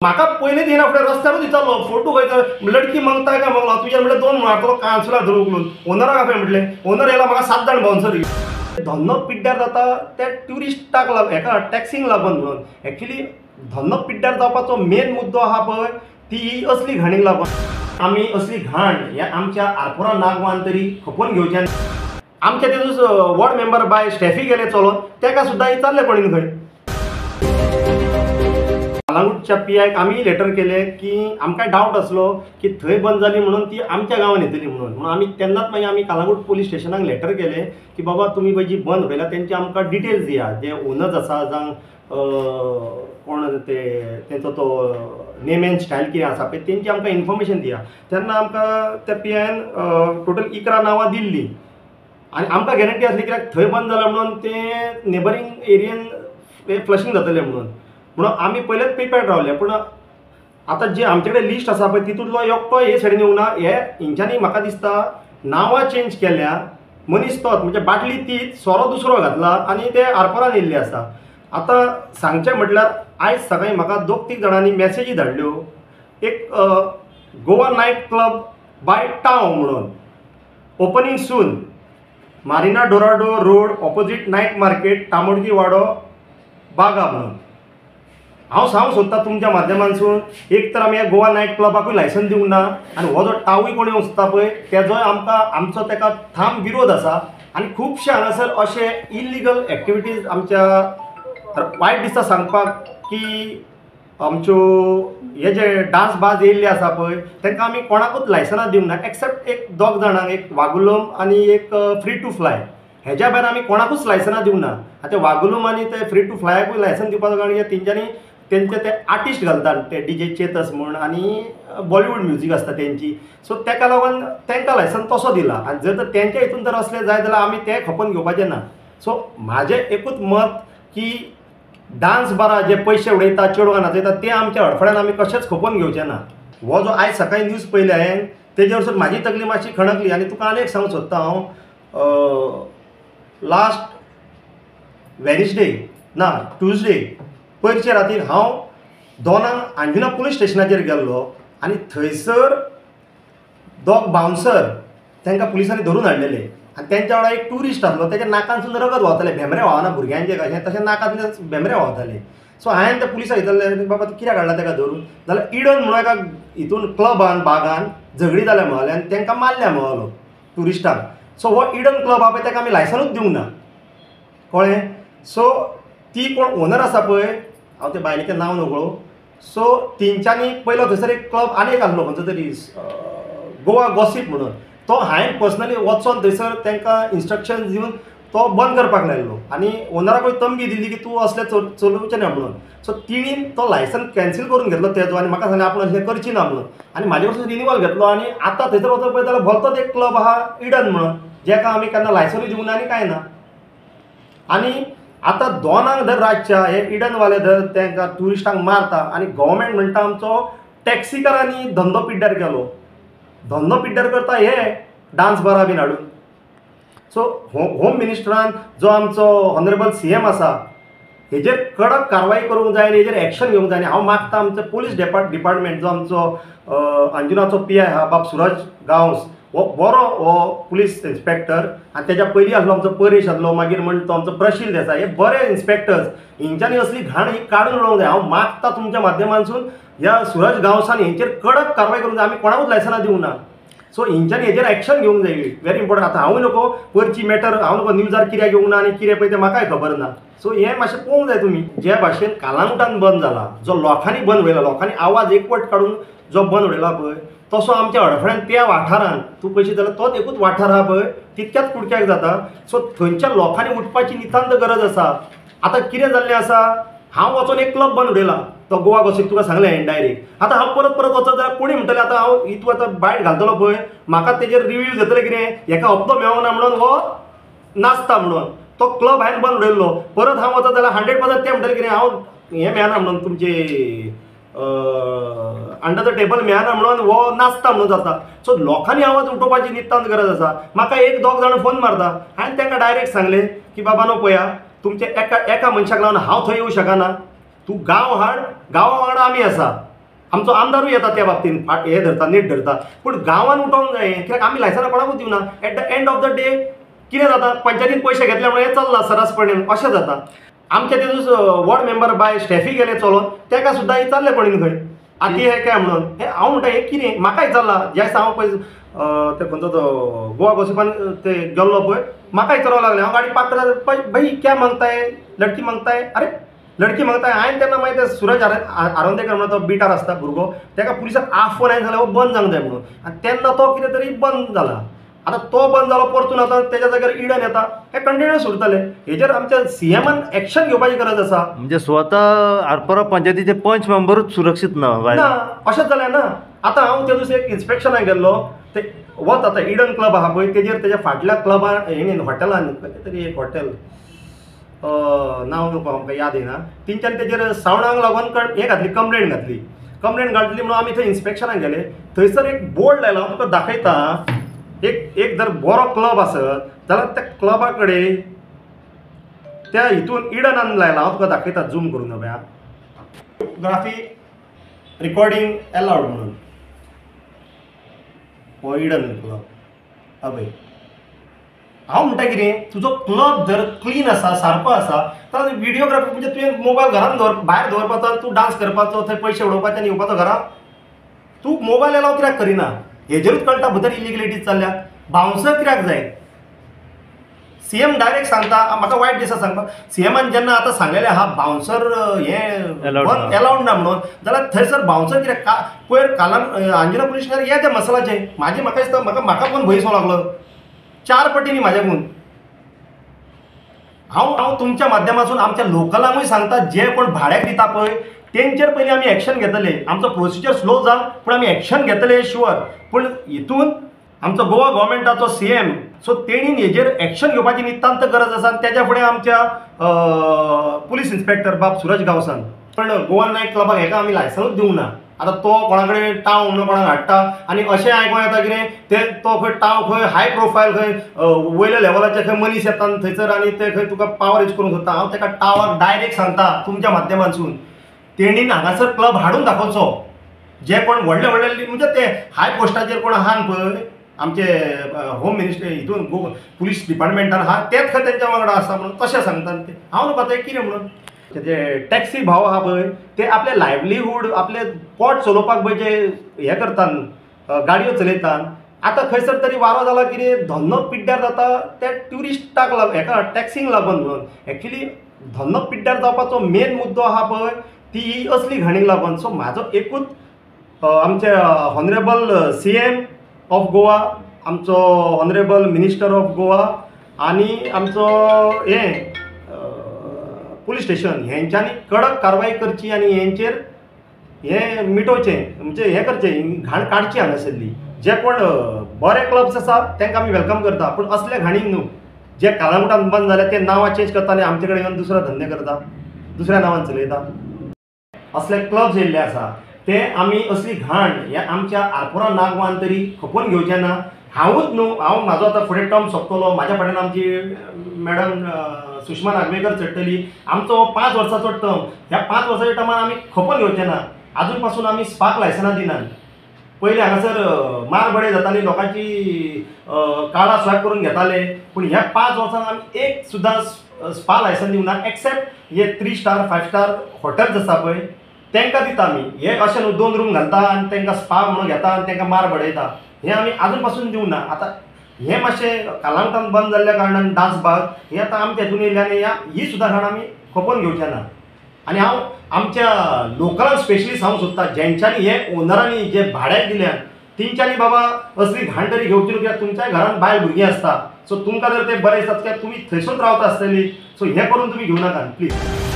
म्हाका पयलीं दिना फुडें रस्त्यारूच विचारलो फोटो खंय लडकी मागता काय मागलो तुज्या म्हटलें दोन मारतलो कांसुला धरून उखलून ओनराक आपय म्हटलें ओनर येयला म्हाका 7 जाण बाउन्सर धंदो पिड्ड्यार जाता त्या ट्युरिस्टाक लागून हेका टॅक्सींक लागून म्हणून एक्चुली धंदो पिड्ड्यार जावपाचो मेन मुद्दो आहा पळय ती ही असली घाणीक लागून आमी असली घाण ह्या आमच्या आरपोरा नागवान तरी खपोवन घेवचें. आमच्या तेजूच वॉर्ड मेंबर बाय स्टेफी गेले चलोन तेका सुद्दां विचारलें कोणीन खंय कळंगूटच्या पी आयक आमी लेटर केले की आमकां डावट आसलो की थंय बंद जाली म्हणून ती आमच्या गांवान येतली म्हणून म्हणून आमी तेन्नाच मागीर आमी कळंगूट पोलीस स्टेशनाक लेटर केले की बाबा तुमी पळय जी बंद उडयला तेंचे आमकां डिटेल्स दिया जे ओनर्स आसा जावं कोण ते तेंचो तो नेम एंड स्टायल कितें आसा पळय तेंची आमकां इन्फॉर्मेशन दिया. तेन्ना आमकां त्या पी आयन टोटल 11 नांवां दिल्लीं आनी आमकां गॅरंटी आसली कित्याक थंय बंद जालां म्हणून तें नेबरींग एरियेन फ्लशींग जातलें म्हणून म्हणून आमी पयलेच प्रिपेर्ड रावले. पूण आतां जे आमचे कडेन लिस्ट आसा पळय तितूंतलो एकटो हे सायडीन येवना हे हेंच्यांनी म्हाका दिसता नांवां चेंज केल्या मनीस तोच म्हणजे बाटली तीच सोरो दुसरो घातला आनी ते आरपोरान येयल्ले आसा. आतां सांगचें म्हटल्यार आयज सकाळीं म्हाका 2-3 जाणांनी मॅसेजी धाडल्यो एक गोवा नायट क्लब बाय टाव म्हणून opening soon Marina Dorado road opposite night market Tamodki Wado Baga म्हणून. हांव सांगूंक सोदता तुमच्या माध्यमांतसून एक तर आमी ह्या गोवा नायट क्लबाकूय लायसन्स दिवंक ना आनी हो जो टावूय कोणी वचता पळय तेजोय आमकां आमचो तेका ठाम विरोध आसा आनी खुबशे हांगासर अशे इलिगल एक्टिविटीज आमच्या वायट दिसता सांगपाक की आमच्यो हे जे डांस बाज येयल्ले आसा पळय तांकां आमी कोणाकूच लायसनां दिवंक ना एक्सेप्ट एक 2 जाणांक एक वागुलम आनी एक फ्री टू फ्लाय हेज्या भायर आमी कोणाकूच लायसनां दिवंक ना. आतां ते वागुलम आनी ते फ्री टू फ्लायाकूय लायसन दिवपाचो कारण तेंच्यांनी तेंचे ते आर्टिस्ट घालतात ते डीजे चेतस म्हूण आनी बॉलिवूड म्युजीक आसता तेंची सो तेका लागून तेंकां लायसन तसो दिला आनी जर तर तेंच्या हितून जर असलें जाय जाल्यार आमी तें खपोवन घेवपाचें ना. सो म्हाजें एकूच मत की डांस बारा जे पयशे उडयता चेडवां नाचयता ते आमच्या हडफड्यान आमी कशेंच खपोवन घेवचें ना. हो जो आयज सकाळीं न्यूज पळयली हांवें तेजेर वचून म्हाजी तकली मातशी खणकली आनी तुका आनी एक सांगूंक सोदता हांव लास्ट वेनसडे ना ट्युजडे पयरचे रातीर हांव 2 अंजुना पुलीस स्टेशनाचेर गेल्लो आनी थंयसर 2 बाउन्सर तांकां पुलिसांनी धरून हाडलेले आनी तेंच्या वांगडा एक ट्युरिस्ट आसलो तेच्या नाकांतसून रगत व्हांवतालें भेमरे व्हांवना भुरग्यांचे कशें तशें नाकांतल्यान भेमरे व्हांवताले. सो हांवें त्या पुलिसाक विचारलें बाबा कित्याक हाडला तेका धरून जाल्यार इडन म्हणून एका हितून क्लबान बागान झगडी जाल्या म्हणले आनी तांकां मारल्या म्हणलो ट्युरिस्टांक. सो हो इडन क्लब आहा पळय तेका आमी लायसनूच दिवंक ना कळ्ळें. सो ती कोण ओनर आसा पळय हांव त्या बायलेचें नांव नकळो सो तेंच्यांनी पयलो थंयसर एक क्लब आनी एक आसलो खंयचो तरी गोवा गॉसीप म्हणून तो हांवें पर्सनली वचोन थंयसर तांकां इन्स्ट्रक्शन दिवन तो बंद करपाक लायलो आनी ओनराकूय तंबी दिल्ली की तूं असलें चलोवचें ना म्हणून. सो तिणेन तो लायसन कॅन्सील करून घेतलो तेजो आनी म्हाका सांगलें आपूण अशें करची ना म्हणून आनी म्हाजे कडसून रिनिवल घेतलो आनी आतां थंयसर वचोन पळयता जाल्यार भलतोच एक क्लब आहा इडन म्हणून जेका आमी केन्ना लायसनूय दिवंक ना आनी कांय ना. आनी आतां 2 धर रातच्या हे इडनवाले धर तांकां ट्युरिस्टांक मारता आनी गव्हर्मेंट म्हणटा आमचो टॅक्सीकारांनी धंदो पिड्ड्यार केलो धंदो पिड्ड्यार करता हे डांस बारा बीन हाडून. सो होम मिनिस्टरान जो आमचो ऑनरेबल CM आसा हेजेर कडक कारवाय करूंक जाय आनी हेजेर एक्शन घेवंक जाय. आनी हांव मागता आमचो पोलीस डिपार्टमेंट जो आमचो अंजुनाचो PI आहा बाब सुरज गांवस हो बरो हो पुलीस इन्स्पेक्टर आनी तेज्या पयलीं आसलो आमचो परेश आसलो मागीर म्हण तो आमचो प्रशील देसाय हे बरे इन्स्पेक्टर्स हेंच्यांनी असली घाण ही काडून उडोवंक जाय. हांव मागता तुमच्या माध्यमांतसून ह्या सुरज गांवसान हेंचेर कडक कारवाय करूंक जाय. आमी कोणाकूच लायसनां दिवंक ना सो हेंच्यांनी हेजेर एक्शन घेवंक जाय व्हेरी इम्पॉर्टंट. आतां हांवूय नको पयरची मॅटर हांव नको न्यूजार कित्याक येवंक ना आनी कितें पळय तें म्हाकाय खबर ना. सो हें मातशें पळोवंक जाय तुमी जे भाशेन कळंगूटान बंद जाला जो लोकांनी बंद उडयला लोकांनी आवाज एकवट काडून जो बंद उडयला पळय तसो आमच्या हडफड्यान त्या वाठारान तूं पळयशी जाल्यार तोच एकूच वाठार आहा पळय तितक्याच कुडक्याक जाता. सो थंयच्या लोकांनी उठपाची नितांत गरज आसा. आतां कितें जाल्लें आसा हांव वचोन एक क्लब बंद उडयला तो गोवा गॉसीप तुका सांगलें हांवें डायरेक्ट. आतां हांव परत परत वचत जाल्यार कोणी म्हणटलें आतां हांव हितू आतां बायट घालतलो पळय म्हाका तेजेर रिव्यूज येतले कितें हेका हप्तो मेळोना म्हणून हो नाचता म्हणून तो क्लब हांवें बंद उडयल्लो. परत हांव वचत जाल्यार 100% ते म्हणटले कितें हांव हें मेळना म्हणून तुमचे अंडर the table मेळना म्हणून हो नाचता म्हणून जाता. सो लोकांनी आवाज उठोवपाची नितांत गरज आसा. म्हाका 1-2 जाण फोन मारता हांवें तांकां डायरेक्ट सांगलें की बाबा न्हू पळया तुमच्या एका मनशाक लागून हांव थंय येवं शकना तूं गांव हाड गांवा वांगडा आमी आसा आमचो आमदारूय येता त्या बाबतीन फाट हे धरता, नेट धरता, पूण गांवान उठोवंक जाय कित्याक आमी लायसनां कोणाकूच दिवना. At the end of the day कितें जाता, पंचायतीन पयशे घेतले म्हणून हें चल्लां सरासपणे अशें जाता. आमच्या तेजूच वॉर्ड मेंबर बाय स्टेफी गेले चलोन तेका सुद्दां विचारलें कोणीन खंय आतां हें काय म्हणून. हें हांव म्हणटा हें कितें म्हाका विचारलां ज्या दिसा हांव पळय ते खंयचो तो गोवा गोसिपान ते गेल्लो पळय, म्हाका विचारपाक लागलें. हांव गाडी पार्क करता, भाई क्या मागता है, लडकी मागता है, अरे लडकी मागता है. हांवें तेन्ना मागीर ते सुरज आरोंदेकर म्हणून तो बिटार आसता भुरगो, तेका पुलिसाक आफोवन हांवें सांगलें हो बंद जावंक जाय म्हणून, आनी तेन्ना तो कितें तरी बंद जाला. आतां तो बंद जालो परतून आतां तेज्या जाग्यार इडन येता, हे कंटिन्यूस उरतले. हेजेर आमच्या सीएमान एक्शन घेवपाची गरज आसा. म्हणजे स्वता आरपोरा पंचायतीचे पंच मेंबरूच सुरक्षीत ना, ना अशेंच जालें ना. आतां हांव त्या दिसा एक इन्स्पेक्शनाक गेल्लो, ते वत आतां इडन क्लब आहा पळय तेजेर तेज्या फाटल्या क्लबान हेणेन हॉटेलान खंयचें तरी एक हॉटेल नांव नको आमकां याद येना, तेंच्यांनी तेजेर सावंडाक लागून हें घातली, कंप्लेन घातली. कंप्लेन घातली म्हणून आमी थंय इन्स्पेक्शनाक गेले. थंयसर एक बोर्ड लायला, हांव तुका दाखयता. एक एक जर बरो क्लब आसत जाल्यार त्या क्लबा कडेन त्या हितून इडनान लायला, हांव तुका दाखयता झूम करून पळया, ग्राफी रिकॉर्डिंग एलावड म्हणून हो इडन क्लब. अभय हांव म्हणटा कितें, तुजो क्लब जर क्लीन आसा सारको आसा जाल्यार विडियोग्राफी म्हणजे तुवें मोबायल घरान दवर, भायर दवरपाचो, तूं डांस करपाचो, थंय पयशे उडोवपाचे आनी येवपाचो घरा. तूं मोबायल एलाव कित्याक करिना, हेजेरूच कळटा भितर इलिगलिटीज चल्ल्या. बाउन्सर कित्याक जाय, सीएम डायरेक्ट सांगता, म्हाका वायट दिसता सांगपाक, सीएमान जेन्ना आतां सांगलेलें आहा बाउन्सर हें एलावड ना म्हणून, जाल्यार थंयसर बाउन्सर कित्याक पयर कालाम अंजुना पुलीस स्टेशनार ये त्या मसालाचें म्हाजी म्हाका दिसता म्हाका म्हाका कोण भंय दिसूंक लागलो 4 पटींनी म्हाज्याकून. हांव हांव तुमच्या माध्यमांतून आमच्या लोकलांकूय सांगता, जे कोण भाड्याक दिता पळय तेंचेर पयलीं आमी एक्शन घेतले. आमचो प्रोसिजर स्लो जा पूण आमी एक्शन घेतले शुअर. पूण हितून आमचो गोवा गव्हर्मेंटाचो सीएम सो तेणीन हेजेर एक्शन घेवपाची नितांत गरज आसा. आनी तेज्या फुडें आमच्या पुलीस इन्स्पेक्टर बाब सुरज गांवसान, पण गोवन नायट क्लबाक हेका आमी लायसनूच दिवंक ना. आतां तो कोणा कडेन टाव म्हणून कोणाक हाडटा आनी अशें आयकोंक येता कितें ते तो खंय टाव खंय हाय प्रोफायल खंय वयल्या लेवलाचे खंय मनीस येता थंयसर आनी ते खंय तुका पावर यूज करूंक सोदता. हांव तेका टावाक डायरेक्ट सांगता तुमच्या माध्यमांतसून, तेणीन हांगासर क्लब हाडून दाखोवचो. जे कोण व्हडले व्हडले म्हणजे ते हाय पोस्टाचेर कोण आहा पळय आमचे होम मिनिस्टर हितून पुलीस डिपार्टमेंटान आहा तेच खंय तेंच्या वांगडा आसा म्हणून तशें सांगता ते. हांव न्हू आतां कितें म्हणून ते टॅक्सी भाव आहा पळय ते आपले लायवलीहूड आपले पोट चलोवपाक पळय जे हें करतात, गाडयो चलयतात. आतां खंयसर तरी वारो जाला कितें धंदो पिड्ड्यार जाता त्या ट्युरिस्टाक लागून, हेका टॅक्सींक लागून म्हणून. एक्चुली धंदो पिड्ड्यार जावपाचो मेन मुद्दो आहा पळय ती ही असली घाणीक लागून. सो म्हाजो एकूच आमचे ऑनरेबल सीएम ऑफ गोवा, आमचो ऑनरेबल मिनिस्टर ऑफ गोवा आनी आमचो हें पुलीस स्टेशन हेंच्यांनी कडक कारवाय करची आनी हेंचेर हें मिटोवचें, म्हणजे हें करचें, घाण काडची हांगासरली. जे कोण बरे क्लब्स आसा तांकां आमी welcome करता, पूण असले घाणीक न्हू जे कालांगुटान बंद जाले ते नांवां चेंज करता आनी आमचे कडेन येवन दुसरो धंदे करता, दुसऱ्या नांवान चलयता. असले क्लब्स येयल्ले आसा ते आमी असली घाण ह्या आमच्या आरपोरा नागवान तरी खपोवन घेवचें ना. हांवूच न्हू, हांव म्हाजो आतां फुडें टर्म सोंपतलो, म्हाज्या फाटल्यान आमची मॅडम सुषमा नागवेकर चडटली. आमचो 5 वर्साचो टर्म, ह्या 5 वर्साच्या टर्मान आमी खपोवन घेवचें ना. आजून पासून आमी स्पाक लायसनां दिनात. पयलीं हांगासर मार बडय जाताली, लोकांची कार्डां स्वायप करून घेताले, पूण ह्या 5 वर्सांत आमी एक सुद्दां स्पा लायसन दिवना, एक्सेप्ट हे 3 स्टार 5 स्टार हॉटेल्स आसा पळय तांकां दिता आमी. हे अशें न्हू 2 रूम घालता आनी तांकां स्पा म्हणून घेता आनी तांकां मार बडयता, हें आमी आजून पासून दिवना. आतां हें मातशें कालांगटान बंद जाल्ल्या कारणान डांस बार हें आतां आमच्या हितून येयलें आनी ही सुद्दां घाण आमी खपोवन घेवचें ना. आनी हांव आमच्या लोकलांक स्पेशली सांगूंक सोदता, जेंच्यांनी हे ओनरांनी जे भाड्याक दिल्यात तेंच्यांनी बाबा असली घाण तरी घेवची न्हू, कित्याक तुमच्याय घरान बायल भुरगीं आसता. सो तुमकां जर ते बरें दिसता कित्याक तुमी थंयसून रावता आसतली, सो हें करून तुमी घेवं नाका प्लीज.